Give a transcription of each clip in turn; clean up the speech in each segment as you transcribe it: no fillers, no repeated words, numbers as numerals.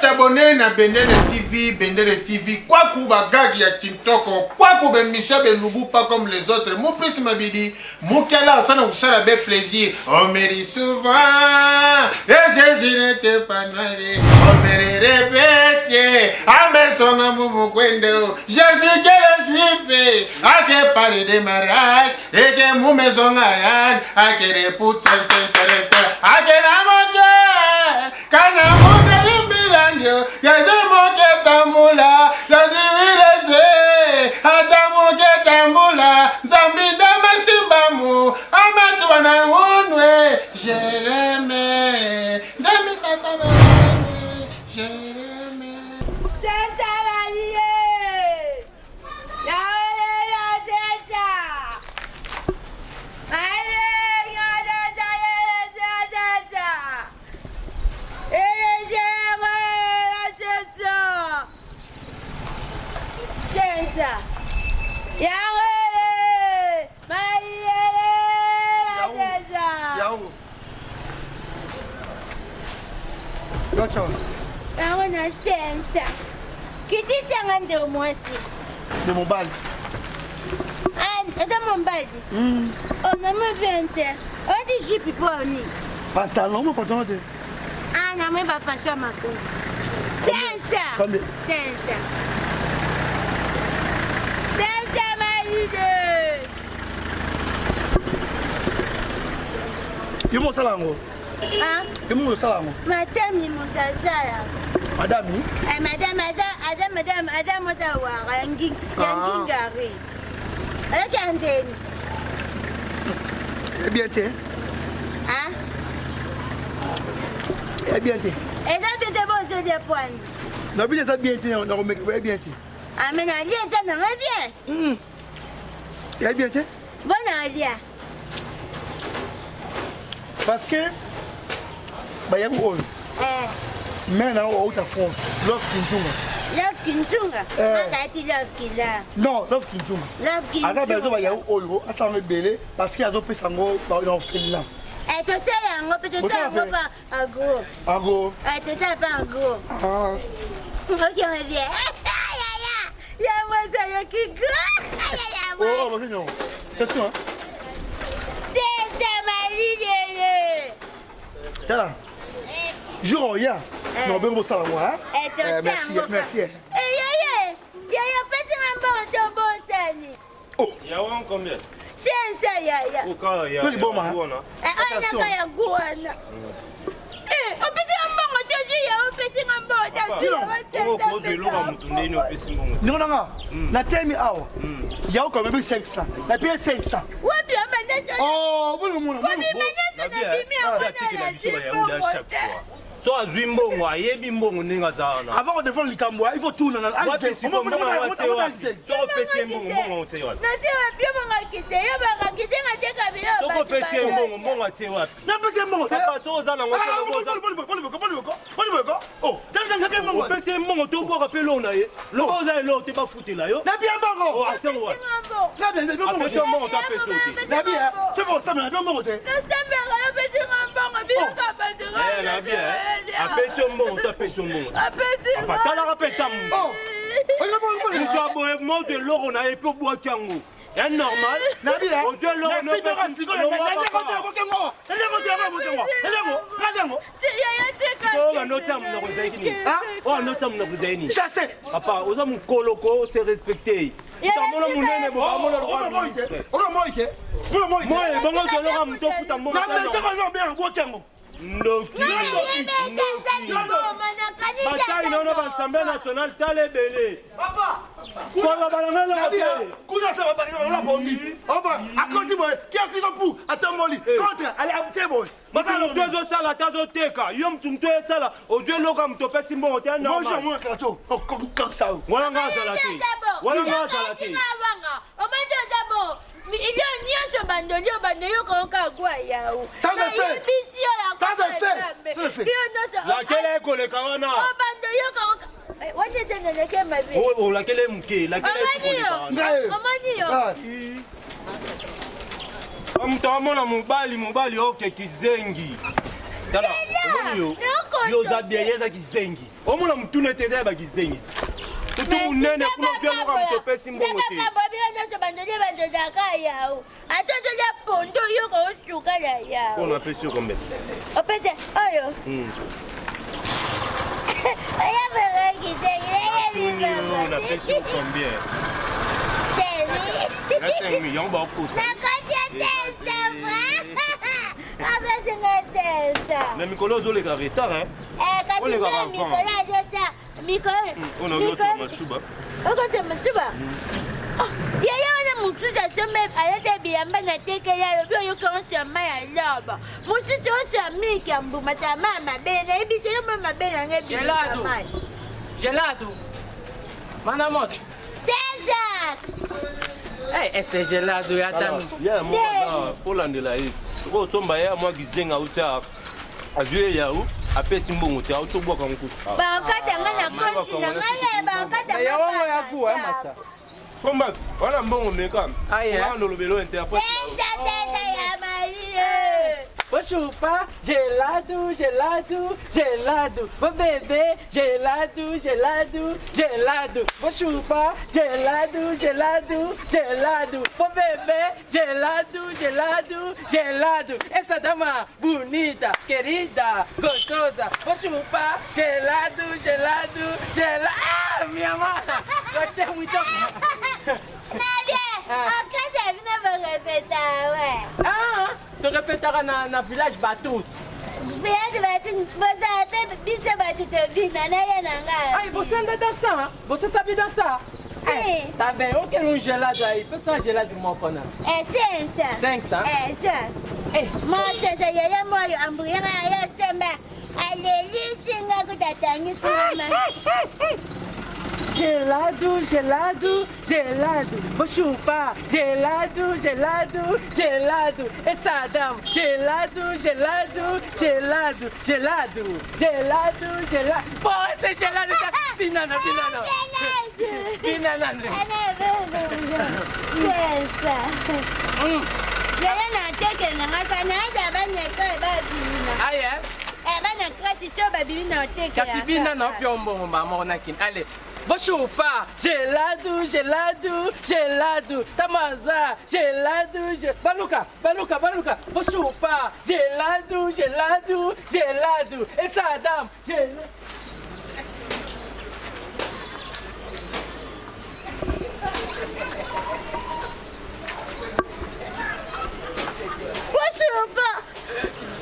S'abonner na Bendele TV, Bendele TV, kwaku ba gag ya Tintoko, kwaku ba émission be lubu pas comme les autres. Mon plus mabidi, mukela asana kusala be plaisir. On me dit souvent, et Jésus n'était pas noyé. On me répète, ame songa mumukwendo. Jésus que le juif, a que parler de mariage, et que mume songa yan, a que repousse, a que la montée. Kana moke yimbilanyo, yaze moke tambula, yaziwileze, ata moke tambula, Nzambi ndama simbamu, amatu na unwe, Jereme, Nzambi tata na unwe, Jereme. Tata Marie, Naolela tata. Marie, tata, tata. Kititanga nde mwasi nde mobali eza mobali onami bien te odi jipi mpo nini Pantalon, mo pantalon te. Ah, na mwe ba façon makolo. Sensa. Combien? Sensa. Sensa maide. Yo mo sala yango. Ah? Yo mo sala yango. Madame moto asala. Madame? Eh, madame aza aza madame aza moto awara ya ngi ya ah. ngingari. Alaki ya ndeni. Eh bien te. Ah? Eh bien te. Eza bien te bozo de poani. Na bien eza bien te na komeka eh bien te. Ah mais na lia eza na bien. Hmm. Eh bien te. Bon na lia. Parce que bayabu oyo. Eh. Mère na outa France, Love Kinzunga. Love Kinzunga? Eh. Akati Love Kinzunga. Non, Love Kinzunga. Love Kinzunga. Aza besoin ba yaou oyo, asala ebele parce que azopesa yango na orphelinat. Eh, tosala yango mpe tosala yango pa agro. Agro. Eh, tosala pa agro. Ah. Ok, on revient. Yaya, ya mwasi ayoki go. Oh, oh, non. Attention, hein. Tata Marie Tala. Jour oya. Non, bengo bosala yango, hein. Eh, merci, merci. Eh, yaya, yaya, pesi nga mbongo to bosani. Oh. Yawa combien? Sensa yaya. Oka ya. Yo liboma. Eh, oyo naka ya guana. Eh, opesi nga mbongo te zwi ya opesi nga mbongo te. Okozwa eloko ya motu ndeni opesi mbongo. Ndeko na nga, natemi awa. Yawo komemi 500. Napie 500. Wapi abanda Oh, boni komona. Kobima nyonso nabimi yango Atikela na biso ba Yahuda mbongo chaque te. fois. So azwi mbongo, ayebi mbongo ndenge aza wana. Avant qu'on défende likambo, il faut tout na Wapi sikoyo mbongo yango atie wapi? Soki opesi ye mbongo, mbongo yango otie wapi? Natie wapi yo bangaki te yo bangaki te nateka biloko Soki opesi ye mbongo, mbongo atie wapi? Napesi ye mbongo te. Papa, soki oza nango te, loba oza- Opesi ye mbongo te obwaka mpe eloko na ye. Loba oza eloko te bafutela yo. Nabi ye mbongo. Oh, asengo wapi? Apesi yo mbongo to apesi yo te? Nabi ye, soki osambela nabi yo mbongo te. Nasambelaka yo opesi nga mbongo biloko ya bato Eh, nabi, eh. Apesi yo mbongo to apesi yo mbongo te? Apesi Papa, talaka mpe ta moto. Oh. Moto aboye moto eloko na ye mpe obwaki yango. Ya normal. Nabi ye. Ozwi eloko na yo mpe longwa papa. Sikoyo oyo anoti ya monoko ezalaki nini? Oyo anoti ya monoko ezali nini? Chasse. Papa, oza mokolo ko se respecte. Tamona monene bo amona lokola ministre. Moye bongo ozoloka moto ofuta mbongo. Ndoki. Bataille nono ba Assemblée nationale tala ebele. Koloba na ngai eloko te. kuna sa babaola pongi oba akoti boye kiakiko pu atamboli contre ale atie boye Moto ezosala ata azoteka yo motu motu esala ozwi eloko ya moto opesi mbongo te normal. Wana ngai azala te. Wana ngai azala te. Omoni oza bo ilio nyonso bandoli oyo bandoli okoyoka gwa yao Ça, c'est fait. nayebisi yo ya Ça, c'est fait. Ça, c'est fait. Lakela ekoleka wana. obandoli okoyoka wana eza nanake mabe Olakela ye moke lakela omoni ekoleka yo wana. Ngai. omoni yo Moto amona mobali mobali oke kizengi. Tala, Zela! Omoni yo. Yo oza bien, ye eza kizengi. Omona mutuna ete eza ya bakizengi ti. Mutu munene kuna ovia moka moto opesi mbongo te. Makambo bino nyonso bandeli bandozaka yao. Ata ozolia pondu yo kosuka na yao. Oyo napesi yo combien? Opesi oyo. Oya vraiment kizengi, Natuni yo napesi yo combien? Na 5000 yango bakokosa. Na mikolo ozoleka retard hein? Olekaka avant. Oyo naoki masuba. Okose masuba? Yaya wana mosusu asombe alata bilamba na tekeli alobi oyoki onso ya mai ya lobo mosusu onso ya miliki ya mbuma ta mai ya mabele nayebisi yo mai mabe na ngai Gelado. Gelado. Manda moto. César! Hey, ese gelado ya tano. Ya moko olandela ye. Soki osomba ye mwa kizenga auti azwi ye yau apesi mbongo te auti obwaka nkuku. Bakata nga na konti na ngai ye bakata Ya wango ya kuwa, eh, master. Somba wana mbongo meka. Aye. Wana olobelo interprète. César, César ya Marie! Vou chupar gelado, gelado, gelado. Vou beber gelado, gelado, gelado. Vou chupar gelado, gelado, gelado. Vou beber gelado, gelado, gelado. Essa dama bonita, querida, gostosa. Vou chupar gelado, gelado, gelado. Ah, minha mãe! Gostei muito. Nadia, okata bino borepeta we. Ah, tu répéteras na village Batus. Village Batus, bozala mpe biso bato tobina na ye na ngai. Aí, você anda dançar, hein? Você sabe dançar? Sim. Tá bem, eu quero um gelado aí. Pensa um gelado moko na. É 500. 500? É, 500. Moseso yeye moyo ambuyanga yo semba alelisi nga kutatangisi nga. Gelado, gelado, gelado. Vou chupar. Gelado, gelado, gelado. Essa dama. Gelado, gelado, gelado, gelado. Gelado, gelado. Pô, esse gelado tá. Binana, binana. Binana, André. Yaya natekela na ngai mpa naza bana ekole babima. Aye. Eh, bana klasi to babimi na otekela. Kasi bina na opia mbongo mama onakini. Allez. Vou chupar gelado, gelado, gelado. Tamaza, gelado, ge... Baluca, baluca, baluca. Vou chupar gelado, gelado, gelado. Essa dama, gelado. Vou chupar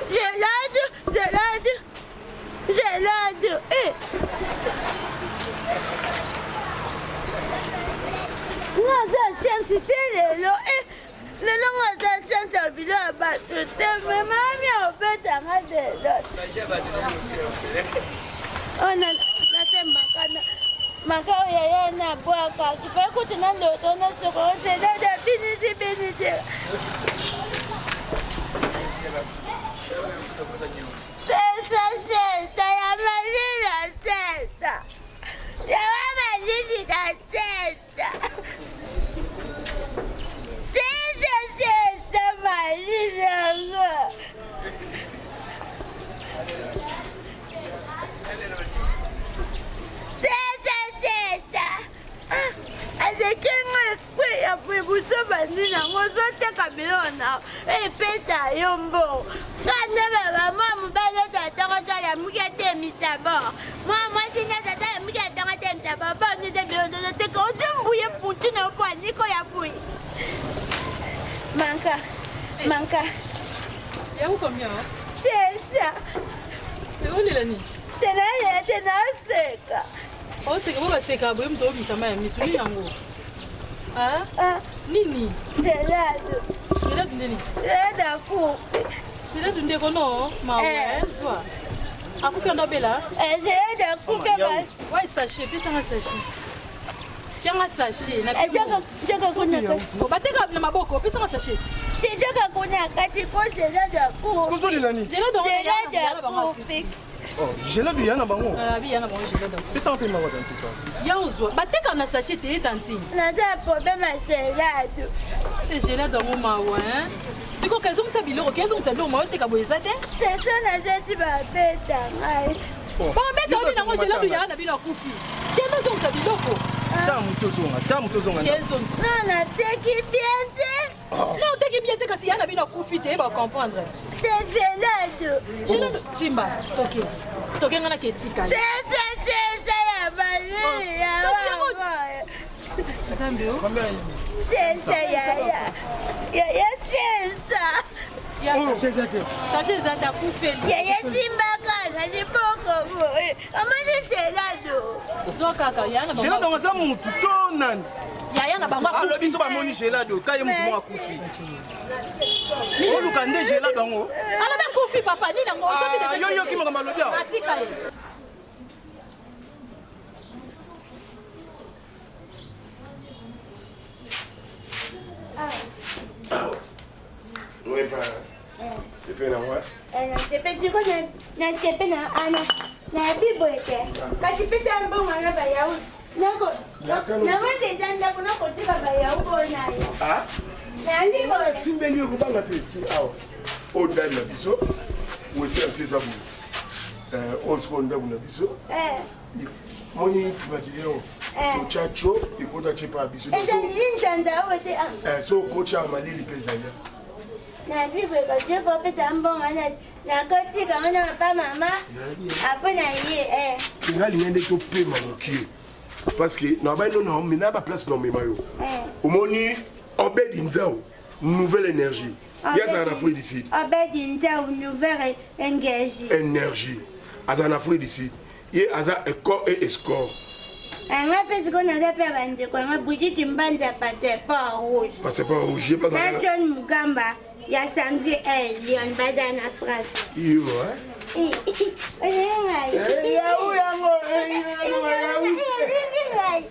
gelado, gelado, gelado. Eh. Nga aza chance te lelo eh. Lelo nga aza chance ya bilo ya bato te me mami obetanga lelo. Oyo natembaka maka oyo yaya nabwakaki pe kutu na ndoto nasoko oselada binisi binisi. Sesa sesa ya malila sesa. Ya malili na sesa. Sesa sesa malila nga. Sesa sesa. Azeki nga ekweya boye buzoba nini yango ozoteka biloko na epesa yo mbongo nga nde baba mwa mobali ete atongo tala muki atemisa bo mwa mwasi nde tata muki atongo atemisa bo bo nde biloko ozoteka ozombuye puntu na yo po aniko ya boye manka manka Yango combien? hein? sesa Olela nini? tenalela te naseka Oseka bo baseka boye moto obisa mai ya miso nini yango? Ah? Nini? Gelado. Gelado nde nini? Gelado akufi. Gelado ndeko no mawe Eh. zwa. Akufi ando abela? Gelado akufi ba. Wai sachet, pesanga sachet. Pianga sachet na Joka kuna Bateka na maboko, pesanga sachet. Joka kuna kati ko gelado akufi. Kozolela nini? Gelado Gelado akufi. Oh, gelado ya na bango. Ah, bi ya na bango gelado. Pesa mpe mango tantine. Ya ozwa. Bateka na sachet te tantine. Naza problème ya gelado. Te gelado yango mawa hein. Sikoyo kezongisa biloko, kezongisa biloko mawa oteka boye eza te. Sese nazeti babeta ngai. Babeta obi nango gelado ya na bino akufi. Kende ozongisa biloko. Tia moto ozonga, tia moto ozonga. Kezongisa. Non, nateki bien te. Non, oteki bien te kasi ya na bino akufi te, ba comprendre. Te gelado. Gelado simba. Toke. Toke nga na ketika. Sese sese ya malili ya mama. Nzambe o. Sese yaya. Yaya sesa. Sachet eza te akufeli. Yaya timbaka na liboko boye. Omoni gelado. Zwa kaka yaya na bango. Gelado aza mutu to nani? Yaya na bango akufi. Alobi so bamoni gelado ka ye mutu moko akufi. Oluka nde gelado yango. Alobi akufi papa nini yango osobi deja. Yo yoki makambo alobi awa. Atika ye. Mwepa sepe na wa. Nasepe siko nasepe na ana nayebi boye te kasi pesa mbongo na bayau namoni eza ndako nakotika bayau bonayo nandi boye Simbeli yo kobanga te ti awa. Oyo dali na biso, wese na biso eza boye. Oyo sikoyo ndako na biso. Moni climatiseur oyo. Totya tio ekota tie pa biso. Eza nzanza oyo te So okotya malili mpe ezali. Nayebi boye kasi yo fo opesa mbongo nakotika ngo na papa mama apo na ye. Nga linga nde topema mokie parce que na bai no na ba place na omema yo. Omoni Obed Nzao, nouvelle énergie. Ye azala na Afrique du Sud. Obed Nzao, nouvelle énergie. Énergie. Azala na Afrique du Sud. Ye aza école et escort. Nga mpe sikoyo naza mpe ya bandeko yanga Brigitte Mbanza passeport rouge. Passeport rouge ye na John Mugamba ya Sandri El Lyon baza na France. Yo hein. Olingi ngai. Yaou yango. Elingi ngai.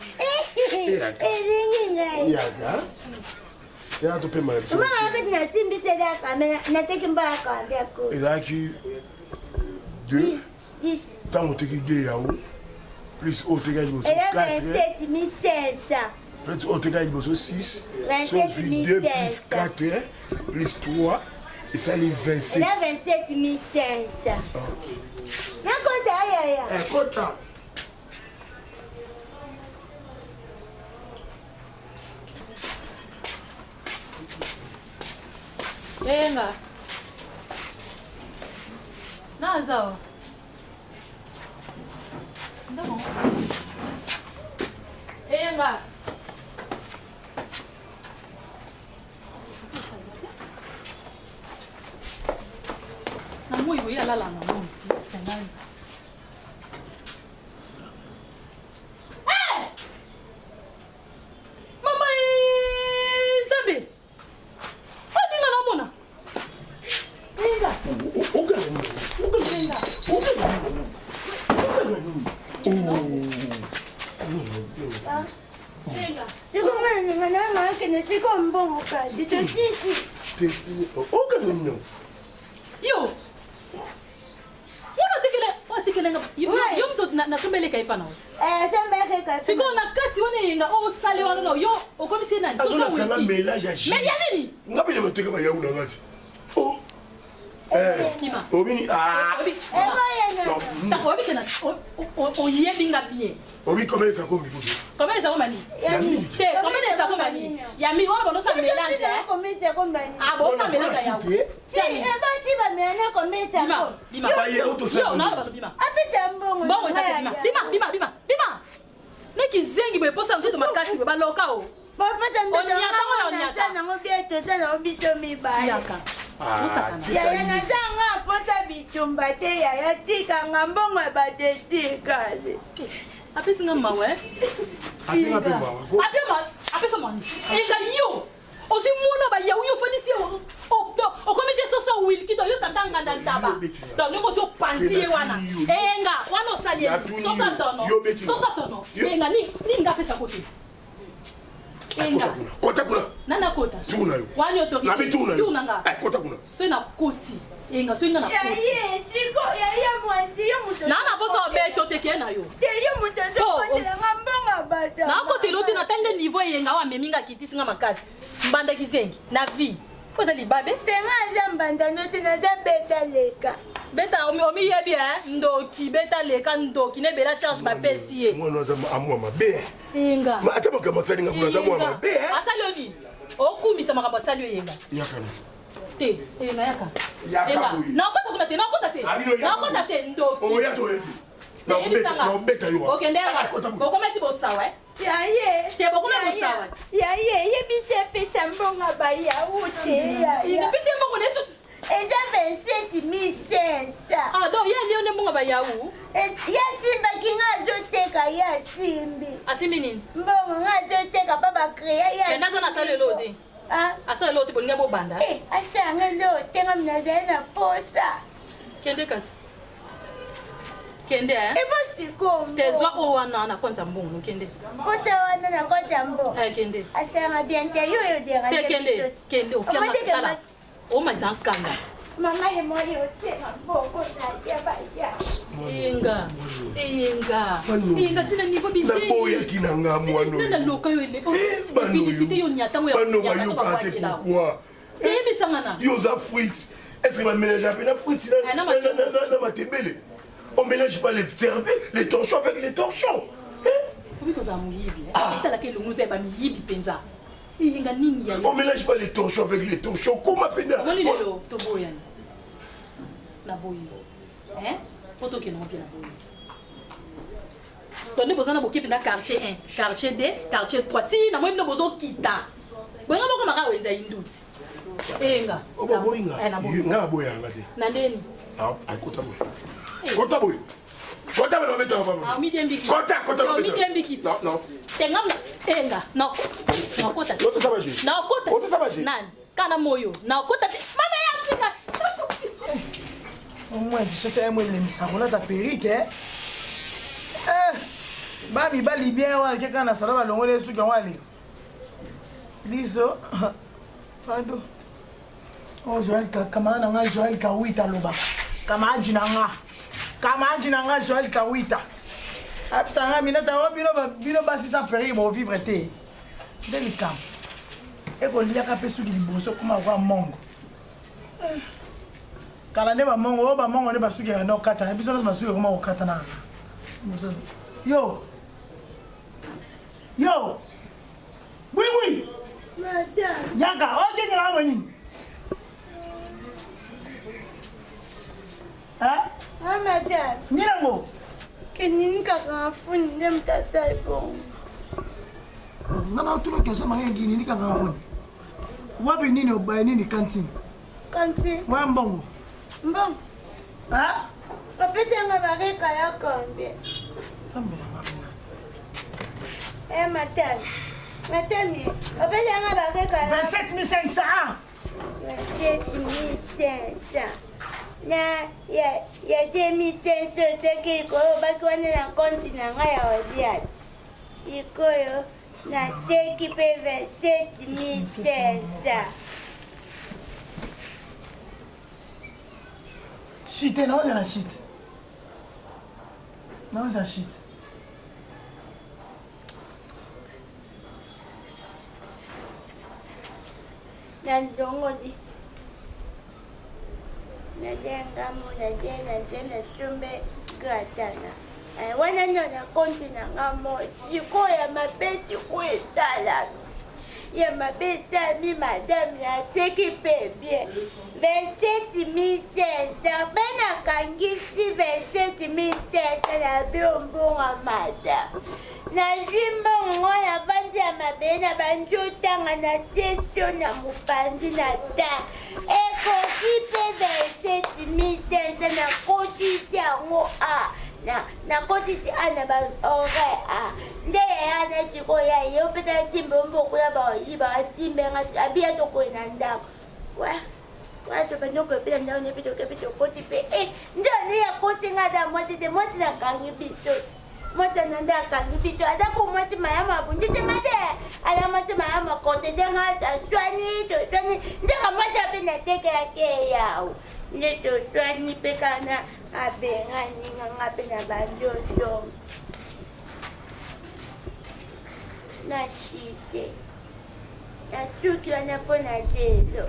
Elingi ngai. Yaka. Ya topema na biso. Mama wakati nasimbisela kamera nateki mbala kambia ko. Ezalaki 2 ntango oteki 2 yao plus oyo otekaki liboso 4 27500 plus oyo otekaki liboso 6 so ozwi 2 plus 4 plus 3 esali 27 eza 27500 nakota yaya kota. Eyenga. Naza awa. Ndako. Eyenga. Na moi boye alala na moi. Hey! Mama Nzambe. Oninga namona. Eyenga. Eyenga. Eyenga. Sikoyo nga nakende sikoyo mbongo kasi totiki. Yo. Wana otekele otekele nga yo yo moto nasombeleka epa na yo. Sikoyo na kati wana eyenga oyo osali wana no yo okomisi ye nani? Soso Azolakisa nga wiki. mélange ya jus. Mais ya nini? Nga mpe nameteka bayau na nga ti. Oh. Kima. Obini ah. Obi Taka oyebi ke na oyebi nga bien. Obi combien eza kombi kutu? Combien eza komba nini? Te, combien eza komba nini? Ya mi wana bando sa mélange eh. Ah bon sa mélange ya. Bima, bima. Yo na bando bima. Mbongo eza te bima. Bima, bima, bima. Bima. Neki zengi boye posa nzoto makasi boye baloka o. Onyata oyo onyata. Yaka. Yaya nazanga posa bitumba te yaya tikanga mbongo ya bato etikali. Apesi nga mawa eh. Apenga mpe mawa. Apesa mawa. Enga yo. Ozwi mwana bayawu yo ofandisi okomisi ye soso wilki donc yo tata nganda ntaba donc ndenge ozwi opanzi ye wana eyenga wana osali ye soso tono soso tono eyenga nini nga apesa kote eyenga Kota kuna. nani akota Tour na yo. wani autorité Nabi tour na yo. tour na nga Eh, kota kuna. soki nakoti. Eyenga soki nga na Yaye, siko yaye mwasi yo moto. Na na posa obeto te ke na yo. Te yo moto ozokotela nga mbongo bato. Nakotela yo te natali nde niveau eyenga oyo amemi nga akitisi nga makasi. Mbanda kizengi na vie. Oza libabe. Te nga aza mbanda no te naza beta leka. Beta omiyebi eh ndoki beta leka ndoki ne bela charge bapesi ye. Mwana aza amwa mabe. Eyenga. Ata makambo asali nga kuna aza mwa mabe. Asali yo nini? Okumisa makambo asali yo eyenga. Yaka na. Te, eyenga yaka. Eyenga. Nakota kuna te, nakota te. Nakota te ndoki. Oya to yebi. Nakobeta yo. Okende yaka. Bokometi bosawa eh. Yaye. Te bokoma bosawa. Yaye, yebisi epesa mbongo bayawu te. Epesi mbongo na yesu. Eza 27 500. Ah donc ye alio nde mbongo bayawu. Ye asimbaki nga azoteka ye asimbi. Asimbi nini? Mbongo nga azoteka pa bacrea ye. Naza na sala eloo te. Asala eloo te bolinga bobanda. Eh, asala nga eloo te nga nazali na posa. Kende kasi. Kende eh. Ebo sikoyo. Te zwa oyo wana na konza mbongo kende. Posa wana na konza mbongo. Eh kende. Asala bien te yo yo déranger. Te kende. Kende opianga tala. Omatisa nkanda. Mama ye mwa yo te maboko na ya baya. Eyenga. Eyenga. Eyenga tina niveau bizengi. Naboyaki na nga mwana oyo. Nana loka yo ele. Publicité yo nyatango ya bano bayokaka te pourquoi? Eyebisanga na. Yo oza fruit. Est-ce que bamélange mpe na fruit na matembele? On mélange pas les cerveaux, les torchons avec les torchons. Obi kozala moyibi. Otalaka elongo oza ya bamiyibi mpenza. Eyenga nini ya On mélange pas les torchons avec les torchons. Koma pena. Omoni lelo toboyani. Naboyi. Hein? Po tokende ngo mpe naboyi. To nde boza na boke mpenza quartier 1, quartier 2, quartier 3. Ti na moi bino bozokita. Boyenga boko maka wenza induti. Eyenga. Oboyinga. Nga naboyanga te. Na ndeni. Ah, kota boye. Kota boye. Kota boye nabeta papa. Ah, omidiembiki. Kota, kota. Omidiembiki. Non, non. Te nga eyenga. Na nakota te. Kota sabaje. Nakota. Kota sabaje. Nani? Kana moyo. Nakota te. Mama ya Afrika. Au moins, Kinshasa ya mwe elemisa kolata perruque eh. Eh, ba mibali bien wana kaka na salon balongoli suki yango ale. Biso pardon. Oh Joël camarade na nga Joël Kawita alobaka. Camarade na nga. Camarade na nga Joël Kawita. Abisa nga minata o bino bino basi sans perruque bo vivre te. Nde likambo. Ekoliaka mpe suki liboso koma kwa mongo. Kala nde bamongo oyo bamongo nde basukaka nde okatana biso nyonso basuki ekoma kokatana kaka. Yo yo bwibwi yaka okengela ngo nini? Nini yango? Kenini kaka afuni nde moto asali bongo. Nga natuna question mangengi nini kaka afuni wapi nini obaye nini kantine? Kantine. Wa mbongo. Mbongo. Ah? Bapesa nga bareka ya combien? Nzambe na nga bena. Eh madame. Madame, bapesa nga bareka ya 27 500. 27 500. Na ya ya 2500 soki likolo baki wana na konti na ngai ya odiat. Sikoyo nateki mpe 27 500. Shite naoza na shite. Naoza shite. Na ndongoli. Naje ngambo naje naje nasombe gratana. Wana ndio na konti na nga mo sikoyo ya mabe sikoyo esalami ya mabe esalami madame nateki mpe bien 27 500 mpe nakangisi 27 500 na bio mbongo ya madame nazwi mbongo navandi ya mabele na bandi otanga na tie so na mopanzi na ta ekoki mpe 27 500 nakotisi yango a nakotisi a na bahoraire a nde yaya na sikoyo ya ye opesa nsimbe omboko ya baoyiba asimbenga abiya tokoye na ndako wana tobandi okopela ndako ne mpe toke mpe tokoti mpe e nde one yakoti nga aza mwasi te mwasi nakangi biso. Mwasi na nde akangi biso aza ku mwasi malamu abundisi nga te aza mwasi malamu akontete nga toswani toswani ndeka mwasi ape natekelaki eyawu nde toswani mpe kana abengani nga nga mpe na banzoto na shite nasuki wana mpo na lelo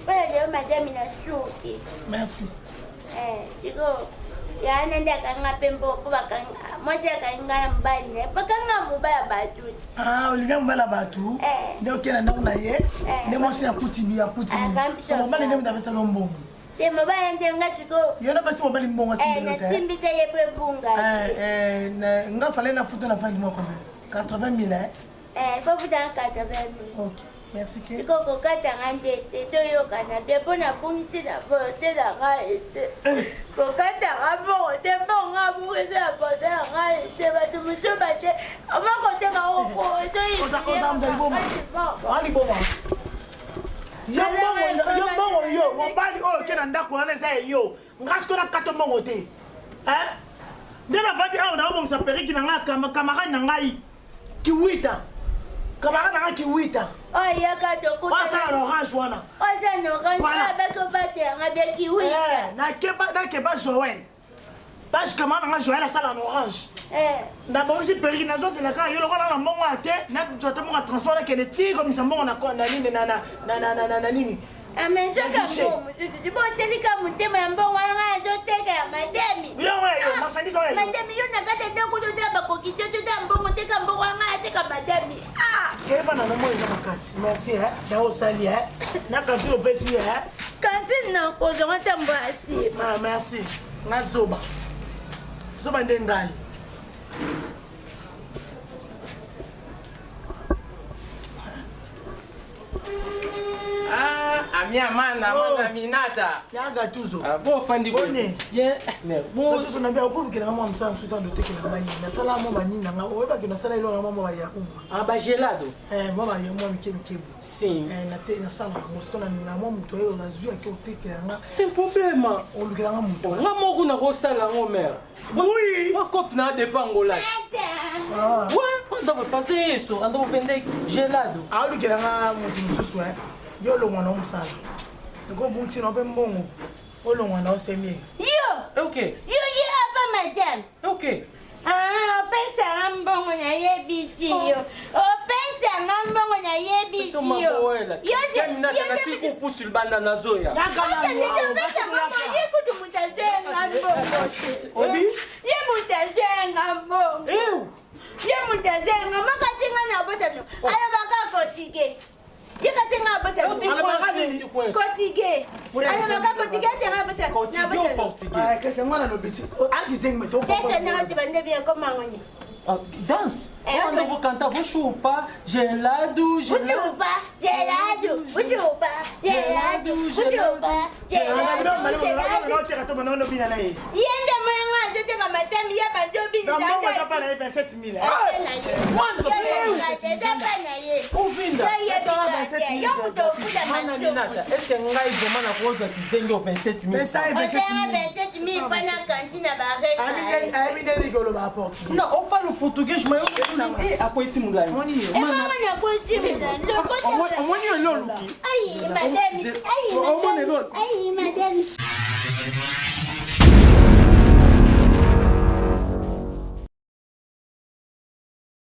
mpo na lelo madame nasuki merci eh, sikoyo yana nde akanga mpe mpo mpo mwasi akangi ngai na mobali na ye bakanga mobali ya bato ah, olinga mobali ya bato eh. nde okenda na ndako na ye eh. nde mwasi akuti bi akuti mobali nde moto apesaka mbongo te mobali nde nga sikoyo yo napesi mobali mbongo nasimbisa ye mpo ebunga nga fale nafuta na fin du mois combien 80 000 Eh, faut futa 80 000. Ok, merci ke. Sikoyo kokata nga nde te toyokana bien mpo nabungisi na volonté na ngai te. Kokata nga mbongo te mbongo nga abungisi na volonté na ngai te bato mosusu bate omakoteka okozoaliboma yo mbongo yo mobali oyo oke na ndako wana eza ye yo nga sikoyo nakata mbongo te nde navandi awa naobongisa periki na ngai camarade na ngai Kiwita. Camarade na nga Kiwita. Oyo yaka tokuta. Asala na orange wana. Oza na orange. Voilà. Oyo bako batela nga bien Kiwita. Eh, nakeba nakeba Joël. Page camarade na nga Joël asala na orange. Eh. Nabongisi periki nazozela kaka yo lokola na mbongo ya te nazwa te mbongo ya transport nakende ti komisa mbongo na nini na nini amezwaka mbongo mosusu ti botelika motema ya mbongo wana ngai azoteka ya mademi biloko ya yo marchandise oyo mademi yo na kati ya ndako toteka bakoki te toteka mbongo teka mbongo wana ngai ateka mademi keba na nomo eza makasi merci na osali na kantine opesi kantine na kozonga ntambo ya nsima merci nga zoba zoba nde ngai Ah, amia mana, oh. mana minata. Ya gatuzo. Ah, bo fandi bone. Bien, mais bo. Gatuzo na bien okolukela nga mwa mosala mosusu tando otekela ngai. Nasala mwa banini na ngai. Oyebaki nasala eloko na mwa mwa bayaku. Ah, ba gelado. Eh, mwa ba mwa mike mike bo. Sim. Eh, na te nasala yango sikoyo na mwa moto oyo nazwi ake otekela nga. Sans problème. Olukela nga moto. Nga moko nakosala yango mère. Oui. Uma copo na de pangola. Ah. Ouais, anda fazer isso, anda vender gelado. Aolukela nga moto mosusu eh. Yo olongwa na mosala. Ekobungisi na mpe mbongo. Olongwa na osemie. Yo. Ok. Yo ye apa madame. Ok. Ah, opesanga mbongo nayebisi yo. Opesanga mbongo nayebisi yo. Yo kupusu libanda nazoya. Opesanga mbongo ye kutu moto azwenga mbongo. Obi? Ye moto azwenga mbongo. Ye moto azwenga makasi nga na bosano. Alobaka kotike. Ye kati nga bosano. Kotike. Alobaka kotike atenga bosano. Portugais ou portugais? Kasi yango nalobi ti akizengi me Tese na ti bande bien koma ngoni. Danse. Quando eu vou cantar, vou chupar gelado, gelado. Vou chupar gelado, vou chupar gelado, vou chupar gelado. Yende mwenga azoteka matami ya bantu obinisa. Mbongo eza pa na ye 27 000. Eza pa na ye. Ovinda. Yo moto ofuta Mana Minata, est-ce que ngai vraiment nakozwa kizengi o 27 000? Ozanga 27 000 fana kantine bareka. Ayebi nde ndenge oloba portugais. Não, eu falo português, mas eu não eh, akwesi mulai. Ebongo nakwesi mulai. Omoni yo oluki. Ai, madame. Ai, Omoni madame. elo. Ai, madame.